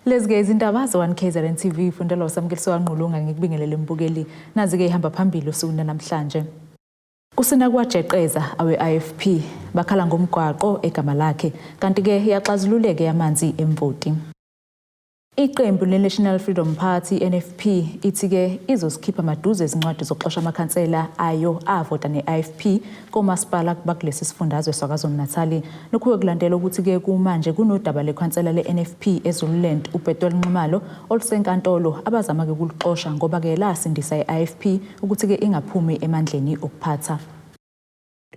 Lezi-ke izindaba ze-1 KZN TV fundelwa uSamukeliso kaNgqulunga. Ngikubingelele mbukeli. Nazi-ke ihamba phambili osukwini namhlanje. Kusina kwajeqeza awe-IFP bakhala ngomgwaqo egama lakhe, kanti-ke yaxazululeke yamanzi emvoti. Iqembu le-National Freedom Party, NFP, ithi-ke izozikhipha maduze izincwadi zokuxosha amakhansela ayo avota ne-IFP komasipala bakulesi sifundazwe saKwaZulu-Natali. Lokhu-ke kulandela ukuthi-ke kumanje kunodaba lekhansela le-NFP eZululand, uBetwell Nxumalo, olusenkantolo abazama-ke ukuluxosha ngoba-ke lasindisa i-IFP ukuthi-ke ingaphumi emandleni okuphatha.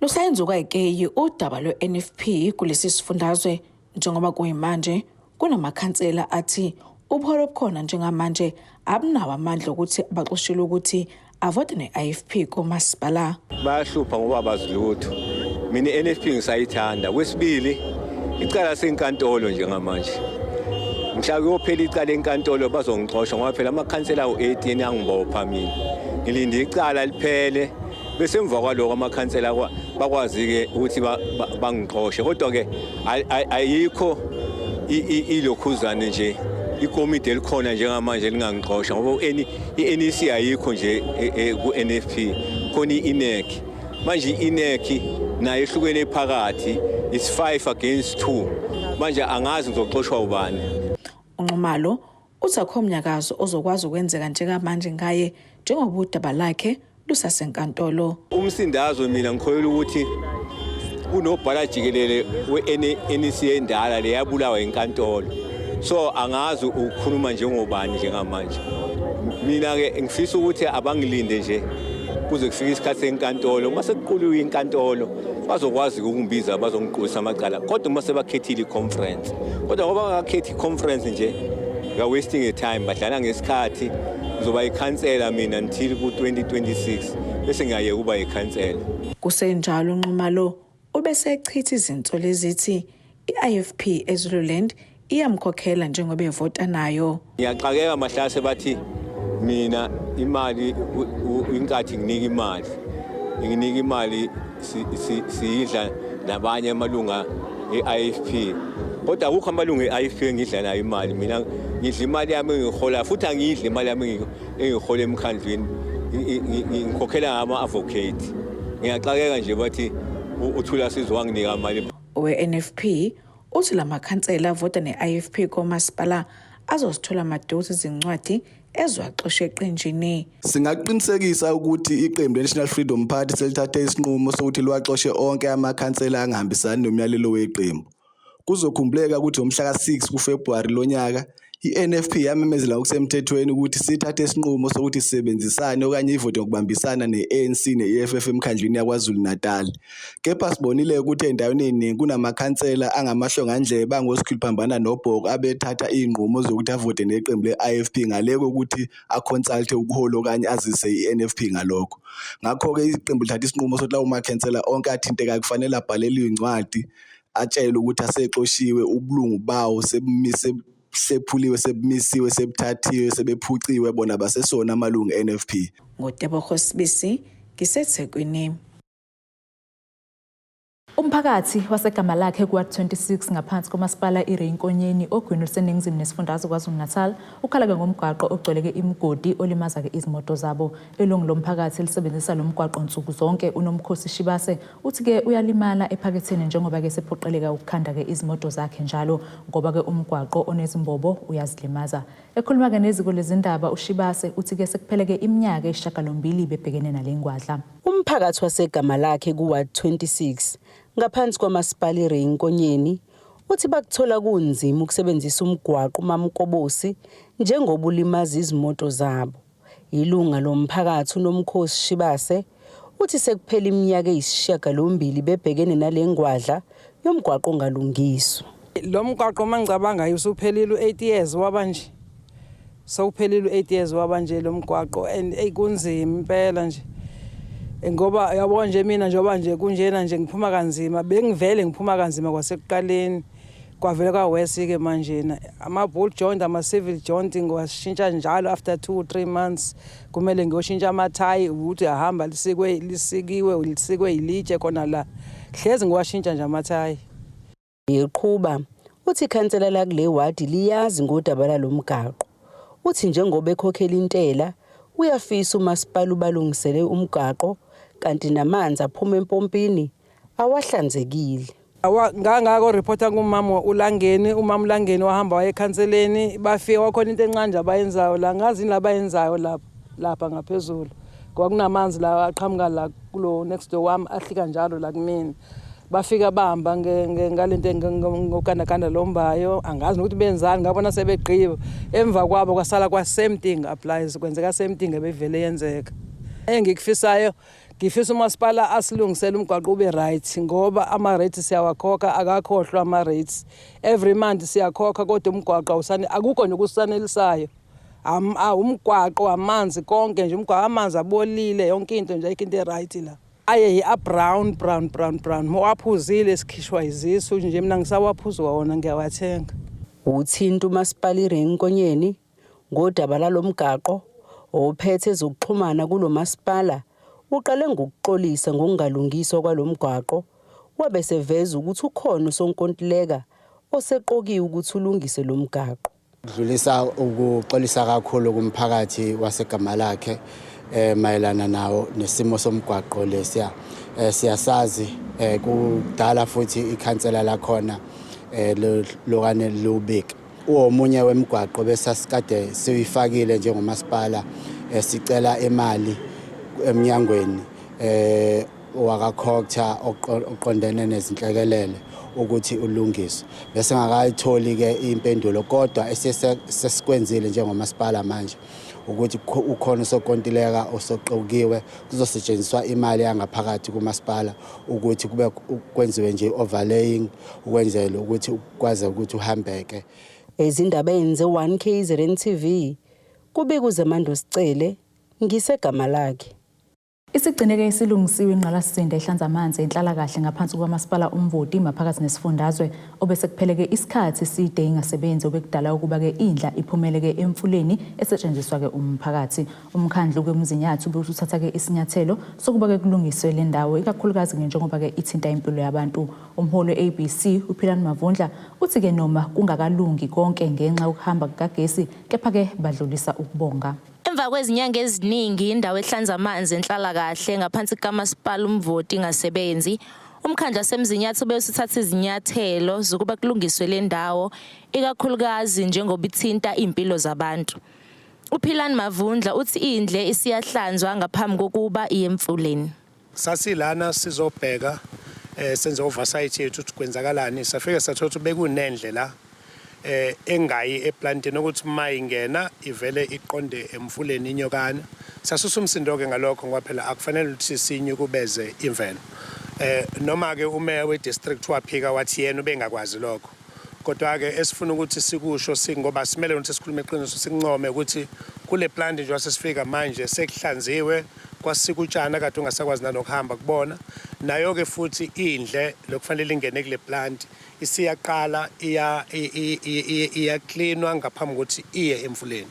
Lusayenzuka ikeyi udaba lwe-NFP kulesi sifundazwe njengoba kuyimanje kunamakhansela athi ubuholi obukhona njengamanje abunawo amandla okuthi baxoshelwe ukuthi avote ne-IFP komasipala. Bayahlupha ngoba abazi lutho. Mina i-NFP ngisayithanda. Kwesibili, icala senkantolo njengamanje. Mhla kuyophela icala enkantolo bazongixosha ngoba phela amakhansela awu-18 angibopha mina. Ngilinde icala liphele bese emva kwaloko amakhansela bakwazi-ke ukuthi bangixoshe, kodwa-ke ayikho ilokhuzane nje, ikomidi elikhona njengamanje lingangixosha ngoba i-NEC ayikho nje ku-NFP, khona i-INEC. Manje i-INEC nayo ehlukene phakathi, it's 5 against 2. Manje angazi ngizoxoshwa ubani. UNxumalo uthi akukho mnyakazo ozokwazi ukwenzeka njengamanje ngaye njengoba udaba lakhe lusasenkantolo. Umsindazwe, mina ngikholelwa ukuthi unobhala jikelele we-NEC endala le yabulawa inkantolo, so angazi ukukhuluma njengobani njengamanje. Mina-ke ngifisa ukuthi abangilinde nje kuze kufike isikhathi senkantolo. Uma sekuquliwe inkantolo bazokwazi ukungibiza, bazongiqulisa amacala, kodwa uma sebakhethile i-conference. Kodwa ngoba bangakhethi i-conference nje, they are wasting a time, badlala ngesikhathi. Ngizoba yikhansela mina until ku-2026, bese ngiyayeka ukuba yikhansela. Kusenjalo, uNxumalo ubesechitha izinsolo ezithi i-IFP eZululand iyamkhokhela njengoba evota nayo. Ngiyaxakeka mahlase bathi mina imali inkathi nginika imali, nginika imali, siyidla nabanye amalunga e-IFP, kodwa akukho amalunga e-IFP engidla nayo imali. Mina ngidla imali yami engiyihola, futhi angiyidli imali yami engiyihola emkhandlwini, ngikhokhela ngama-advocate. Ngiyaxakeka nje bathi uThulasizwe wanginika imali. Owe-NFP uthi la makhansela avota ne-IFP komasipala azozithola maduze izincwadi eziwaxosha eqenjini. Singaqinisekisa ukuthi iqembu le-National Freedom Party selithathe isinqumo sokuthi liwaxoshe onke amakhansela angahambisani nomyalelo weqembu. Kuzokhumbuleka ukuthi ngomhla ka-6 kuFebhuwari lonyaka, i-NFP yamemezela ngokusemthethweni ukuthi sithathe isinqumo sokuthi sisebenzisane okanye ivote ngokubambisana ne-ANC ne-EFF emkhandlwini yaKwaZulu-Natal. Kepha sibonile ukuthi ey'ndaweni ey'ningi kunamakhansela angamahlongandlebe, angosikhuluphambana nobhoko, abethatha iy'nqumo zokuthi avote neqembu le-IFP ngale kokuthi a-consult-e ubuholi okanye azise i-NFP ngalokho. Ngakho-ke iqembu lithatha isinqumo sokuthi lawo makhansela onke athintekayo kufanele abhalelwe iy'ncwadi, atshelwe ukuthi asexoshiwe, ubulungu bawo sebuphuliwe, sebumisiwe, sebuthathiwe, sebephuciwe, bona basesona amalungu e-NFP. NguTebogo Sibisi, ngiseThekwini. Umphakathi waseGamalakhe ku-Ward 26 ngaphansi komasipala iRay Nkonyeni ogwini oluseningizimu nesifundazwe KwaZulu-Natal ukhala-ke ngomgwaqo ogcweleke imigodi olimaza-ke izimoto zabo. Ilungu lomphakathi elisebenzisa lo mgwaqo nsuku zonke, uNomkhosi Shibase, uthi-ke uyalimala ephaketheni njengoba-ke sephoqeleka ukukhanda-ke izimoto zakhe njalo ngoba-ke umgwaqo onezimbobo uyazilimaza. Ekhuluma-ke neziko lezindaba, uShibase uthi-ke sekupheleke iminyaka eyisishiyagalombili bebhekene nale ngwadla. Umphakathi waseGamalakhe ku-Ward 26 ngaphansi kwamasipala iRay Nkonyeni uthi bakuthola kunzima ukusebenzisa umgwaqo uMamkobosi njengoba ulimaza izimoto zabo. Ilunga lomphakathi uNomkhosi Shibase uthi sekuphele iminyaka eyisishiyagalombili bebhekene nale ngwadla yomgwaqo ongalungiswa. Lo mgwaqo uma ngicabanga usuphelile u-8 years waba nje. Sewuphelile u-8 years waba nje lo mgwaqo, and eyi, kunzima impela nje. Ngoba yabo nje mina njengoba nje kunjena nje ngiphuma kanzima, bengivele ngiphuma kanzima kwasekuqaleni. Kwavele kwa-worse ke manjena. Ama-bull joint, ama-civil joint ngiwashintsha njalo after 2 3 months. Kumele ngiyoshintsha amathayi, ukuthi ahamba lisikwe, lisikiwe, lisikwe yilitshe khona la. Hlezi ngiwashintsha nje amathayi. Eqhuba, Uthi ikhansela lakule wadi liyazi ngodaba lalo mgaqo. Uthi njengoba ekhokhela intela, uyafisa umasipala ubalungisele umgaqo kanti namanzi aphuma empompini awahlanzekile. Ngangako reporta kumama uLangeni, umama uLangeni wahamba waye ekhanseleni, bafika kwakhona into encane nje abayenzayo la, ngazi yini abayenzayo lapha ngaphezulu. Ngoba kunamanzi la aqhamuka la kulo next door wami ahlika njalo la kumina. Bafika bahamba ngalento ngokandakanda lombayo, angazi nokuthi benzani, ngabona sebegqiba. Emva kwabo kwasala kwa same thing applies, kwenzeka same thing ebevele yenzeka. Engikufisayo, ngifisa umasipala asilungisele umgwaqo ube right, ngoba ama-rates siyawakhokha, akakhohlwa ama-rates. Every month siyakhokha, kodwa umgwaqo awusane, akukho nje okusanelisayo. Umgwaqo, amanzi, konke nje, umgwaqo, amanzi abolile, yonke into nje, ayikho into e-right la. Aye a-brown, brown, brown, brown. Waphuzile sikhishwa izisu nje, mina ngisawaphuza wona, ngiyawathenga. Uthinta umasipala iRay Nkonyeni ngodaba lalomgaqo. Ophethe ezokuxhumana kulo masipala uqale ngokuxolisa ngokungalungiswa kwalomgwaqo, wabe seveza ukuthi ukhona usonkontileka oseqokiwe ukuthi ulungise lo mgaqo. Kudlulisa ukuxolisa kakhulu kumphakathi waseGamalakhe mayelana nawo nesimo somgwaqo lesiya. Siyasazi kudala futhi ikhansela lakhona lokane lubika. Uwomunye wemigwaqo besasikade siyifakile njengomasipala, sicela imali eminyangweni wakaCogta oqondene nezinhlekelele ukuthi ulungiswe, bese ngakayitholi ke impendulo, kodwa esesikwenzile njengomasipala manje ukuthi ukhona usokontileka osoqokiwe, kuzosetshenziswa imali yangaphakathi kumasipala ukuthi kube kwenziwe nje overlaying ukwenzela ukuthi ukwazi ukuthi uhambeke. Ezindabeni ze-1 KZN TV, kubika uZemando Sicele, ngiseGamalakhe. Isigcineke isilungisiwe ingqalasizinda ehlanza amanzi enhlalakahle ngaphansi kukamasipala Umvoti maphakathi nesifundazwe, obesekupheleke isikhathi eside ingasebenzi, obekudala ukuba-ke indla iphumeleke emfuleni esetshenziswa-ke umphakathi. Umkhandlu-ke uMzinyathi ube usuthatha-ke isinyathelo sokuba-ke kulungiswe le ndawo, ikakhulukazi-ke njengoba-ke ithinta impilo yabantu. Umholi we-ABC uPhilani Mavundla uthi-ke noma kungakalungi konke ngenxa yokuhamba kukagesi, kepha-ke badlulisa ukubonga. Emva kwezinyanga eziningi indawo ehlanza amanzi enhlalakahle ngaphansi kukamasipala Umvoti ingasebenzi, umkhandlu waseMzinyathi ube usuthatha izinyathelo zokuba kulungiswe le ndawo, ikakhulukazi njengoba ithinta iy'mpilo zabantu. UPhilani Mavundla uthi indle isiyahlanzwa ngaphambi kokuba iye emfuleni. Sasilana sizobheka senze oversight yethu ukuthi kwenzakalani, safike sathola ukuthi bekunendle la engayi eplantini, ukuthi uma ingena ivele iqonde emfuleni iNyokana. Sasusa umsindo-ke ngalokho, ngoba phela akufanele ukuthi sinyukubeze imvelo. Noma-ke umeya we-district waphika wathi yena ubengakwazi lokho, kodwa-ke esifuna ukuthi sikusho, ngoba simele ukuthi sikhulume iqiniso, sikuncome ukuthi kule plant nje wasesifika manje sekuhlanziwe, kwasika utshani akade ungasakwazi nanokuhamba kubona. Nayo-ke futhi indle lokufanele ingene kule plant isiyaqala iyaklinwa ngaphambi kokuthi iye emfuleni.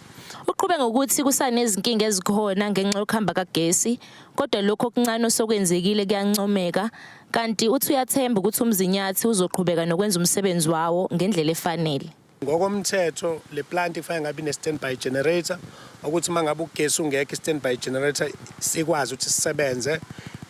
Uqhube ngokuthi kusanezinkinga ezikhona ngenxa yokuhamba kagesi, kodwa lokhu okuncane osokwenzekile kuyancomeka, kanti uthi uyathemba ukuthi uMzinyathi uzoqhubeka nokwenza umsebenzi wawo ngendlela efanele. Ngokomthetho le plant kufanele ngabe ine-standby generator, ukuthi uma ngabe ugesi ungekho i-standby generator sikwazi ukuthi sisebenze,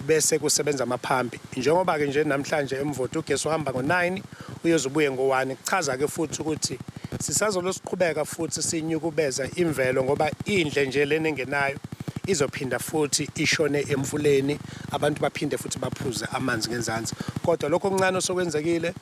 bese kusebenza amaphampi. Njengoba-ke nje namhlanje eMvoti ugesi uhamba ngo-9 uyoze ubuye ngo-1, kuchaza-ke futhi ukuthi sisazolo siqhubeka futhi sinyukubeza imvelo, ngoba indle nje lena engenayo izophinda futhi ishone emfuleni, abantu baphinde futhi baphuze amanzi ngenzansi. Kodwa lokho okuncane osokwenzekile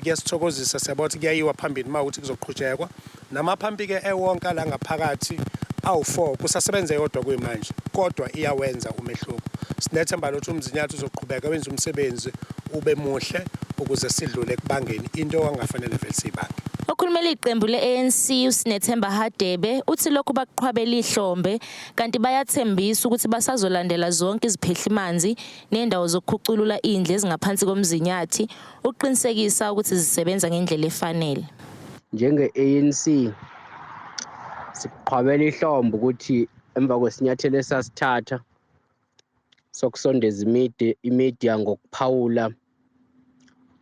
kuyasithokozisa, siyabona ukuthi kuyayiwa phambili uma ukuthi kuzoqhutshekwa. Namaphampi-ke ewonke la ngaphakathi awu-4, kusasebenza eyodwa kuyimanje, kodwa iyawenza umehluko. Sinethemba lokuthi uMzinyathi uzoqhubeka wenze umsebenzi ube muhle ukuze sidlule ekubangeni into angafanele vele siyibange. Okhulumela iqembu le-ANC uSinethemba Hadebe uthi lokhu bakuqhwabela ihlombe, kanti bayathembisa ukuthi basazolandela zonke iziphehlimanzi nendawo zokukhuculula indle ezingaphansi koMzinyathi ukuqinisekisa ukuthi zisebenza ngendlela efanele. Njenge-ANC sikuqhwabela ihlombe ukuthi emva kwesinyathelo esasithatha sokusondeza imedia ngokuphawula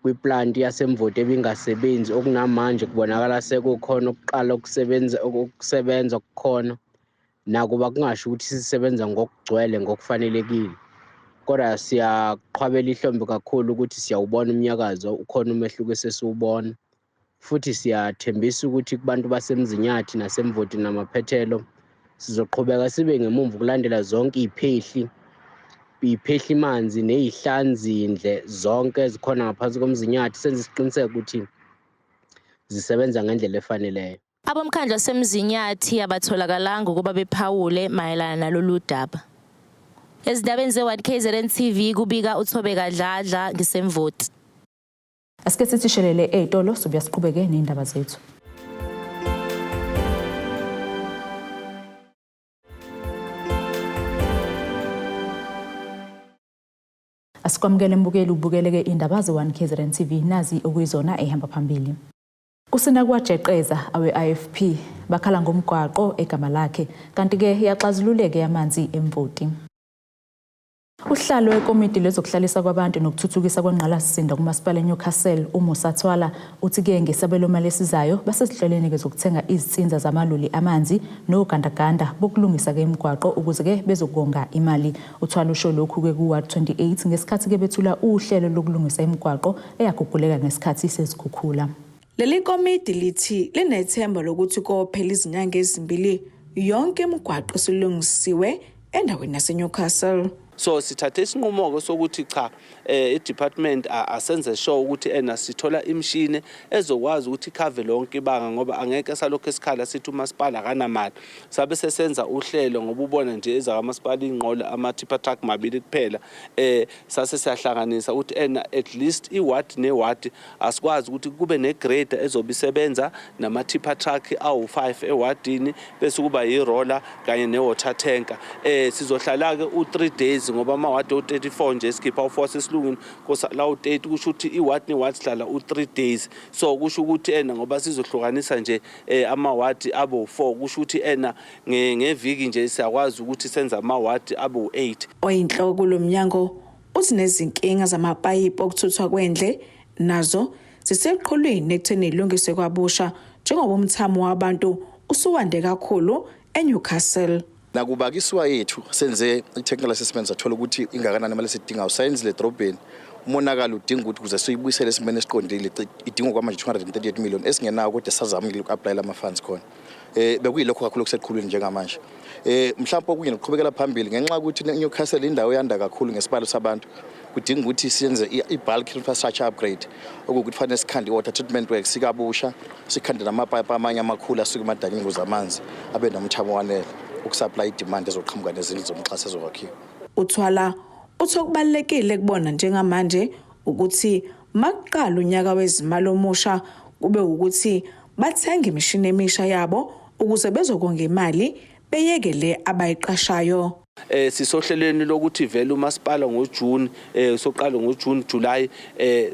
kwiplanti yaseMvoti ebingasebenzi okunamanje kubonakala sekukhona ukuqala ukusebenza ukusebenza kukhona nakuba kungasho ukuthi sisebenza ngokugcwele ngokufanelekile kodwa siyaqhwabela ihlombe kakhulu ukuthi siyawubona umnyakazo ukhona umehluko esesiwubona futhi siyathembisa ukuthi kubantu baseMzinyathi naseMvoti namaphethelo sizoqhubeka sibe ngemumva ukulandela zonke iy'phehli iy'phehlimanzi ney'hlanzindle zonke ezikhona ngaphansi koMzinyathi senze isiqiniseko ukuthi zisebenza ngendlela efaneleyo. Abomkhandlu waseMzinyathi abatholakalanga ukuba bephawule mayelana nalolu daba. Ezindabeni ze-1 KZN TV kubika uThobeka Dladla ngiseMvoti. Asike sithi shelele ey'tolo sobuya siqhubeke ney'ndaba zethu. Asikwamukele mbukeli ubukeleke indaba ze-1 KZN TV nazi okuyizona ehamba phambili. Kusina kwajeqeza awe-IFP bakhala ngomgwaqo egama lakhe kanti-ke yaxazululeke yamanzi emvoti. Uhlalo wekomiti lezokuhlalisa kwabantu nokuthuthukisa kwengqalasizinda kumasipala eNewcastle uMusa Thwala uthi-ke ngesabelomali esizayo basezihlelweni-ke zokuthenga izinsiza zamaloli amanzi nogandaganda bokulungisa-ke imigwaqo ukuze-ke bezokonga imali. UThwala usho lokhu-ke ku-Ward 28 ngesikhathi-ke bethula uhlelo lokulungisa imigwaqo eyaguguleka ngesikhathi sezikhukhula. Leli komidi lithi linethemba lokuthi kophela izinyanga ezimbili yonke imigwaqo isilungisiwe endaweni yaseNewcastle. So sithathe isinqumo-ke sokuthi cha i-department asenze sure ukuthi ena sithola imishini ezokwazi ukuthi ikhave lonke ibanga ngoba angeke salokhu esikhala sithi umasipala akanamali. Sabe sesenza uhlelo ngoba ubona nje ezakamasipala iy'nqola ama-tipper truck mabili kuphela sase siyahlanganisa ukuthi ena at least i-ward ne-ward asikwazi ukuthi kube ne-grader ezobe isebenza nama-tipper truck awu-5 ewadini bese kuba yi-roller kanye ne-water tanker. Sizohlala-ke u-3 days ngoba amawadi o-34 nje sikhipha u-4 sesilungini kusala u-30 kusho ukuthi i-ward ne-ward sihlala u-3 days. So kusho ukuthi ena ngoba sizohlukanisa nje amawadi abe u-4 kusho ukuthi ena ngeviki nje siyakwazi ukuthi senze amawadi abe u-8. Oyinhloko kulo mnyango uthi nezinkinga zamapayipi okuthuthwa kwendle nazo ziseqhulwini ekutheni ilungiswe kwabusha njengoba umthamo wabantu usuwande kakhulu eNewcastle. Nakuba kisuwa yethu senze i-technical assessment sathola ukuthi ingakanani imali esidingayo sayenzile edrobheni umonakalo udinga ukuthi ukuze siyibuyisele esimeni esiqondile idinga kwamanje 238 million esingenawo kodwa sazamile uku-aplayela ama-funds khona. Bekuyilokho kakhulu okuseqhulwini njengamanje. Mhlawumbe okunye nokuqhubekela phambili ngenxa yokuthi iNewcastle indawo yanda kakhulu ngesibalo sabantu kudinga ukuthi siyenze i-bulk infrastructure upgrade okuwukuthi kufanele sikhande i-water treatment works sikabusha sikhande namapayipi amanye amakhulu asuke emadanyini ukuze amanzi abe nomthamo owanele ukusupply i-demand ezoqhamuka nezindlu zomxhaso ezokwakhiwa. UThwala uthi okubalulekile kubona njengamanje ukuthi makuqala unyaka wezimali omusha kube ukuthi bathenga imishini emisha yabo ukuze bezokonga imali beyeke le abayiqashayo. Sisohlelweni lokuthi vele umasipala ngoJune soqala ngoJune July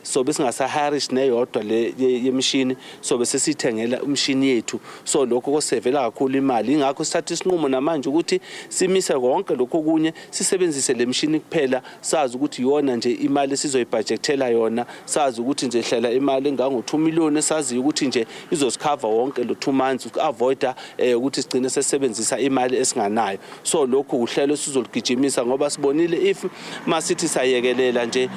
sobe singasaharish neyodwa le yemishini sobe sesithengela imishini yethu so lokho kosevela kakhulu imali ingakho sithatha isinqumo namanje ukuthi simise konke lokho okunye sisebenzise le mishini kuphela sazi ukuthi iyona nje imali esizoyibhajekthela yona sazi ukuthi nje hlela imali engango-2 million esaziyo ukuthi nje izosikhava wonke lo 2 months uku-avoida ukuthi sigcine sesebenzisa imali esinganayo. So lokhu uhlelo sizolugijimisa ngoba sibonile if masithi sayekelela nje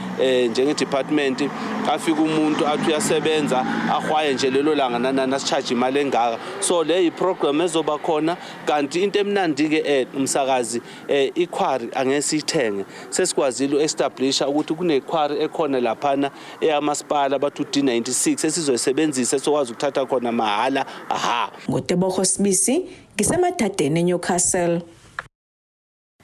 njenge-department afike umuntu athi uyasebenza ahwaye nje lelo langa nanani asicharge imali engaka. So le yi-program ezoba khona kanti into emnandi-ke umsakazi iquarry angeke siyithenge sesikwazile u-establisha ukuthi kunequarry ekhona laphana eyamasipala bathi u-D96 esizoyisebenzisa esokwazi ukuthatha khona mahhala aha. NgoTebogo Sibisi ngiseMadadeni eNewcastle.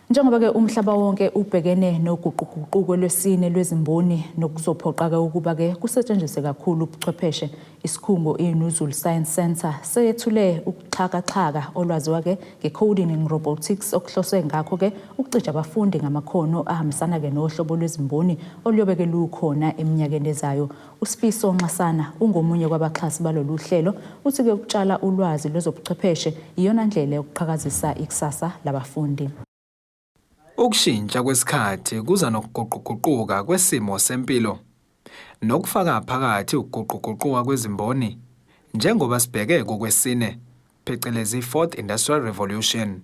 Njengoba-ke umhlaba wonke ubhekene noguquguquko lwesine lwezimboni nokuzophoqa-ke ukuba-ke kusetshenziswe kakhulu ubuchwepheshe, isikhungo iNuzulu Science Centre seyethule uxhakaxhaka olwaziwa-ke nge-coding and robotics okuhloswe ngakho-ke ukucija abafundi ngamakhono ahambisana-ke nohlobo lwezimboni oluyobe-ke lukhona eminyakeni ezayo. USifiso Nxasana ungomunye kwabaxhasi balolu hlelo, uthi-ke ukutshala ulwazi lwezobuchwepheshe iyona ndlela yokuqhakazisa ikusasa labafundi. Ukushintsha kwesikhathi kuza nokuguquguquka kwesimo sempilo. Nokufaka phakathi ukuguquguquka kwezimboni njengoba sibheke kokwesine, phecelezi Fourth Industrial Revolution.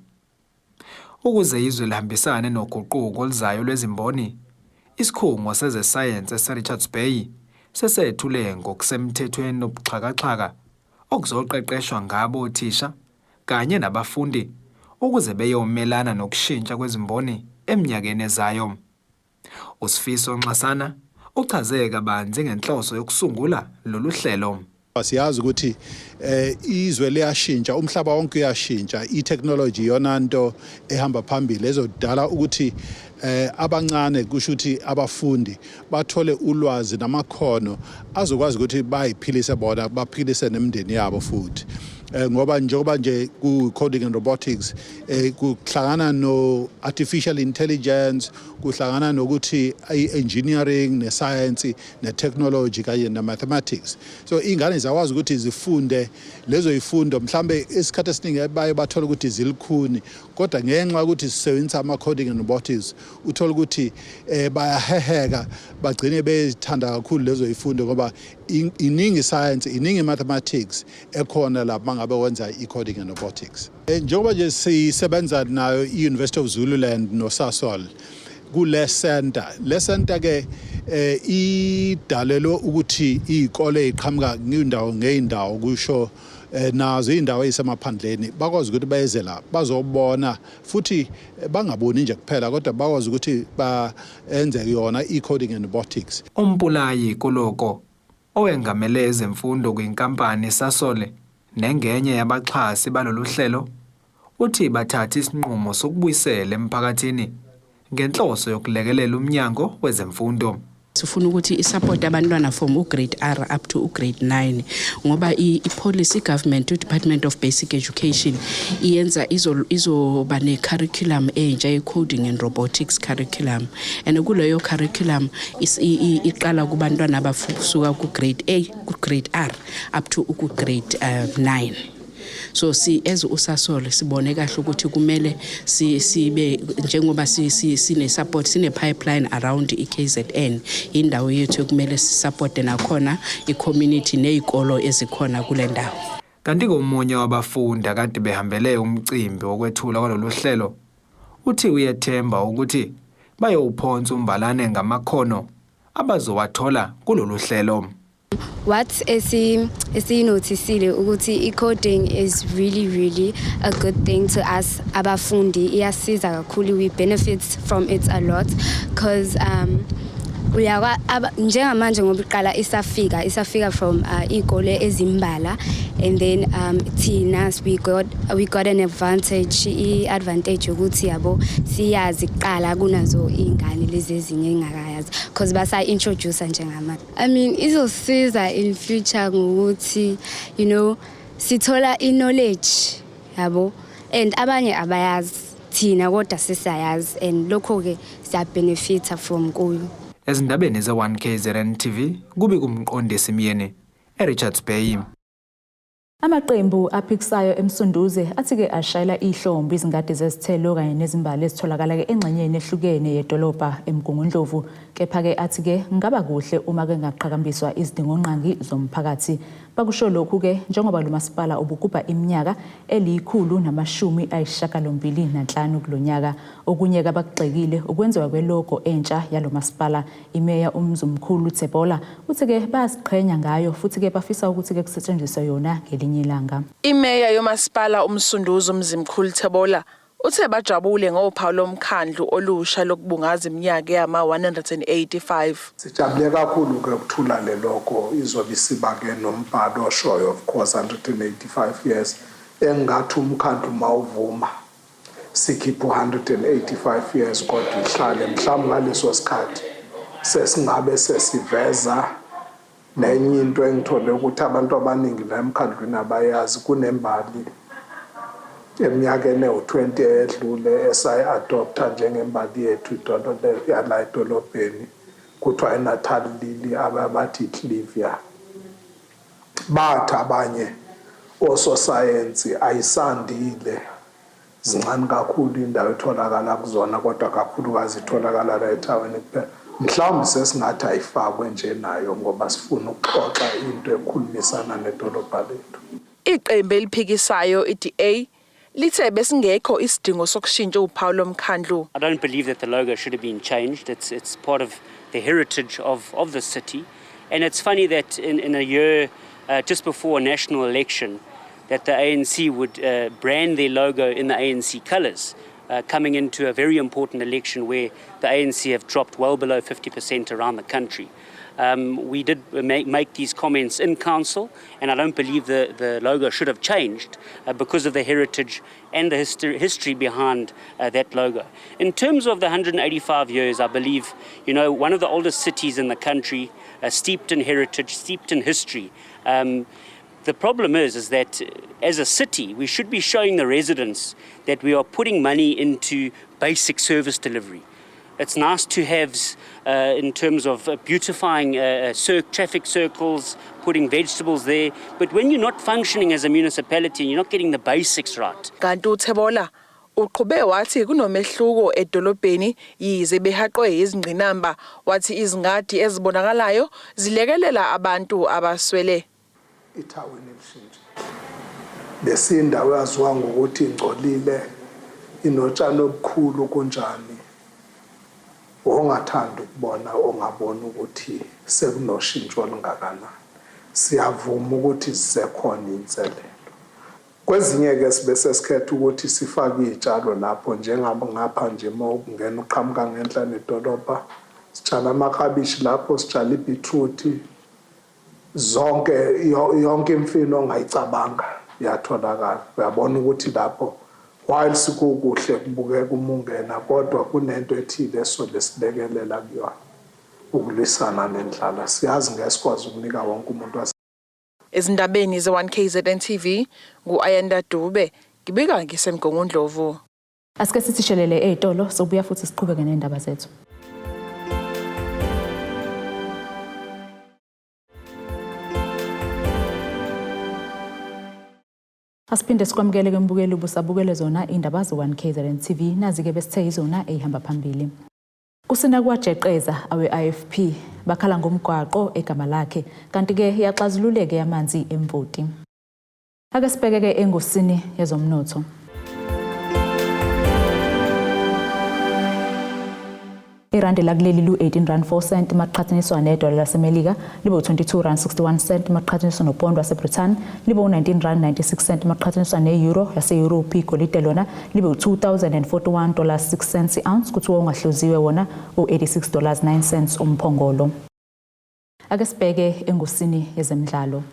Ukuze izwe lihambisane noguquko oluzayo lwezimboni, isikhungo sezesayensi eseRichards Bay sesethule ngokusemthethweni ubuxhakaxhaka okuzoqeqeshwa ngabo othisha kanye nabafundi ukuze beyomelana nokushintsha kwezimboni eminyakeni ezayo. USifiso Nxasana uchaze kabanzi ngenhloso yokusungula lolu hlelo. Siyazi ukuthi izwe liyashintsha, umhlaba wonke uyashintsha, i-technology iyona nto ehamba phambili ezodala ukuthi abancane, kusho ukuthi abafundi, bathole ulwazi namakhono azokwazi ukuthi bayiphilise bona, baphilise nemindeni yabo futhi, ngoba njengoba nje ku-coding and robotics kuhlangana no-artificial intelligence, kuhlangana nokuthi i-engineering ne-science ne-technology kanye ne-mathematics. So iy'ngane ziyakwazi ukuthi zifunde lezo yifundo, mhlambe isikhathi esiningi baye bathole ukuthi zilikhuni, kodwa ngenxa yokuthi sisebenzisa ama-coding and robotics, uthola ukuthi bayaheheka, bagcine bethanda kakhulu lezo yifundo, ngoba iningi science, iningi mathematics ekhona lapha mangabe wenza i-coding and robotics. Njengoba nje sisebenza nayo i-University of Zululand noSasol kule center, le center ke idalelwe ukuthi izikole eziqhamuka ngindawo ngeindawo, kusho nazo indawo ezisemaphandleni, bakwazi ukuthi beze la bazobona, futhi bangaboni nje kuphela, kodwa bakwazi ukuthi baenze yona i-coding and robotics. UMpulayi Koloko, owengamele ezemfundo kwinkampani Sasol nengenye yabaxhasi balolu hlelo, uthi bathatha isinqumo sokubuyisela emphakathini ngenhloso yokulekelela umnyango wezemfundo. Sifuna ukuthi isupport abantwana from ugrade R up to ugrade 9, ngoba i-policy, i-government, i-Department of Basic Education iyenza izoba ne-curriculum entsha, i-coding and robotics curriculum, and kuleyo curriculum iqala kubantwana abasuka ku-grade A, ku-grade R up to ku-grade 9. So si as uSasol sibone kahle ukuthi kumele sibe njengoba sine support, sine pipeline around iKZN, indawo yethu ekumele sisupport nakhona i-community nezikolo ezikhona kule ndawo. Kanti komunye wabafundi akade behambele umcimbi wokwethula kwalolu hlelo uthi uyethemba ukuthi bayowuphonsa umbalane ngamakhono abazowathola kulolu hlelo. What esiyinothisile ukuthi i-coding is really really a good thing to us abafundi. Iyasiza kakhulu, we benefit from it a lot because uyakwa njengamanje ngoba iqala isafika from iy'kole ezimbala, and then thina we got an advantage, i-advantage yokuthi yabo siyazi kuqala kunazo iy'ngane lezi ezinye engakayazi, because basa-introduce njengamanje. I mean, izosiza in future ngokuthi sithola i-knowledge yabo, and abanye abayazi, thina kodwa sesiyayazi, and lokho-ke siyabenefitha from kuyo. Ezindabeni ze-1 KZN TV, kubi kumqondisi Myeni eRichards Bay. Amaqembu aphikisayo eMsunduze athi-ke ashayela ihlombe izingadi zezithelo kanye nezimbali ezitholakala-ke engxenyeni ehlukene yedolobha eMgungundlovu. Kepha-ke athi-ke ngaba kuhle uma-ke ngaqhakambiswa izidingongqangi zomphakathi. Bakusho lokhu-ke njengoba lo masipala ubugubha iminyaka 185 kulo nyaka. Okunye-ke abakugxekile ukwenziwa kwelogo entsha yalo masipala. Imeya uMzumkhulu Thebolla uthi-ke bayaziqhenya ngayo, futhi-ke bafisa ukuthi-ke kusetshenziswe yona ngelinye ilanga. Imeya yomasipala uMsunduzi uMzimkhulu Thebolla uthe bajabule ngophawu lomkhandlu olusha lokubungaza iminyaka eyama-185. Sijabule kakhulu ke ukuthula le logo, izobe isiba ke nombhalo oshoyo, of course, 185 years. Engathi umkhandlu mawuvuma sikhiphe u-185 years, kodwa ihlale mhlawumbe ngaleso sikhathi sesingabe sesiveza nenye into engithole ukuthi abantu abaningi la emkhandlwini abayazi. Kunembali eminyakeni ewu-20 eyedlule esayi-adopta njengembali yethu yala edolobheni, kuthiwa iNatal Lily, ababathi iClivia. Bathi abanye ososayensi ayisandile, zincane kakhulu indawo etholakala kuzona, kodwa kakhulukazi itholakala la ethaweni kuphela. Mhlawumbe sesingathi ayifakwe nje nayo ngoba sifuna ukuxoxa into ekhulumisana nedolobha lethu. Iqembu eliphikisayo iDA lithe besingekho isidingo sokushintsha uphawu lomkhandlu. I don't believe that the logo should have been changed. It's part of the heritage of the city. And it's funny that in a year just before a national election, that the ANC would brand their logo in the ANC colours, coming into a very important election where the ANC have dropped well below 50% around the country. We did make these comments in council, and I don't believe the logo should have changed because of the heritage and the history behind that logo. In terms of the 185 years, I believe, one of the oldest cities in the country, steeped in heritage, steeped in history. The problem is that as a city, we should be showing the residents that we are putting money into basic service delivery. It's nice to have in terms of beautifying traffic circles, putting vegetables there, but when you're not functioning as a municipality and you're not getting the basics right. Kanti uThebola uqhube wathi kunomehluko edolobheni yize behaqwe izingqinamba, wathi izingadi ezibonakalayo zilekelela abantu abaswele. Ithawini elishintshile. Besindawo yaziwa ngokuthi ingcolile, inotshani obukhulu kunjani. Ongathanda ukubona ongabona ukuthi sekunoshintsho olungakanani. Siyavuma ukuthi sisekhona inselelo. Kwezinye ke sibe sesikhetha ukuthi sifake izitshalo lapho njengapha nje uma ungena uqhamuka ngenhla nedolobha, sitshala amaklabishi lapho, sitshala ibeetroot, zonke yonke imfino ongayicabanga iyatholakala. Uyabona ukuthi lapho while sikukuhle kubukeka uma ungena, kodwa kunento ethile esobe silekelela kuyona ukulwisana nendlala. Siyazi ngeke sikwazi ukunika wonke umuntu. Ezindabeni ze-1 KZN TV, ngu-Ayanda Dube, ngibika ngiseMgungundlovu. Asike sithi shelele ey'tolo, sobuya futhi siqhubeke ney'ndaba zethu. Asiphinde sikwamukele ke mbukeli ubusabukele zona indaba ze-1 KZN TV, nazi-ke besithe yizona ey'hamba phambili. Kusina kwajeqeza awe-IFP bakhala ngomgwaqo egama lakhe, kanti-ke yaxazululeke yamanzi emvoti. Ake sibheke-ke engosini yezomnotho. Irandi lakuleli lu-18 rand 4 cent maqhathaniswa nedola laseMelika, libe u-22 rand 61 cent maqhathaniswa nopondo waseBrithani, libe u-19 rand 96 cent maqhathaniswa ne-euro yase-Europe. Igolide lona libe u-2041 dollars 6 cents i-ounce, kuthiwa ungahluziwe wona u-86 dollars 9 cents umphongolo. Ake sibheke engosini yezemidlalo.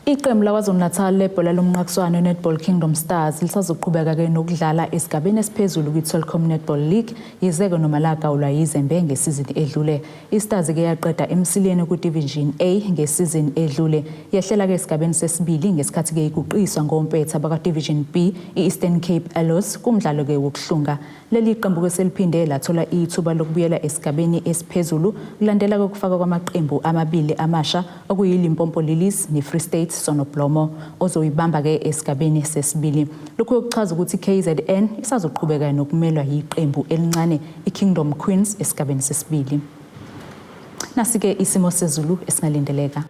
Iqembu laKwaZulu-Natal lebhola lomnqakiswano Netball Kingdom Stars lisazoqhubeka-ke nokudlala esigabeni esiphezulu kwi-Telkom Netball League, yize-ke noma lagawulwa yizembe ngesizini edlule. I-Stars-ke yaqeda emsileni ku-Division A ngesizini edlule, yehlela-ke esigabeni sesibili ngesikhathi-ke iguqiswa ngompetha baka-Division B i-Eastern Cape Arrows kumdlalo-ke wokuhlunga. Leli qembu-ke seliphinde lathola ithuba lokubuyela esigabeni esiphezulu kulandela kokufakwa kwamaqembu amabili amasha okuyiLimpopo Lilies ne-Free State Sonoblomo ozoyibamba-ke esigabeni sesibili. Lokhu kuchaza ukuthi KZN isazoqhubeka nokumelwa yiqembu elincane i-Kingdom Queens esigabeni sesibili. Nasi-ke isimo sezulu esingalindeleka.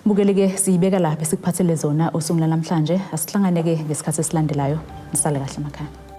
Bukeli-ke siyibeka la besikuphathele zona usuku lanamhlanje. Asihlangane-ke ngesikhathi esilandelayo. Nisale kahle emakhaya.